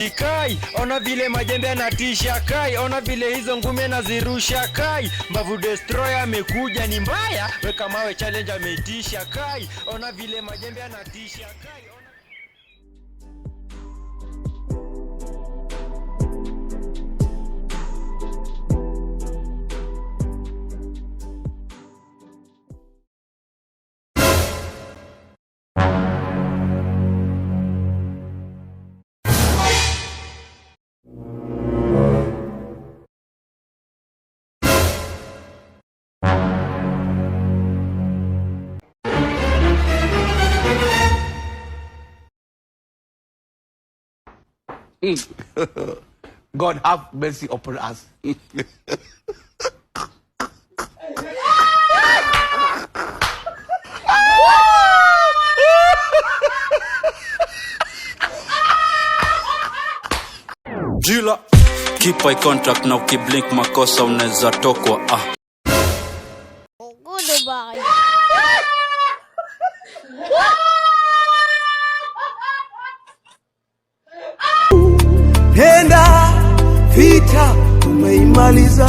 Kai, ona vile majembe anatisha. Kai, ona vile hizo ngumi anazirusha. Kai, Mbavu Destroyer amekuja ni mbaya, weka mawe challenge ameitisha. Kai, ona vile majembe anatisha. Kai, ona. God have mercy upon us. Jila. Keep eye contact na ukiblink makosa unaweza tokwa, ah. Goodbye. Nenda, vita tumeimaliza.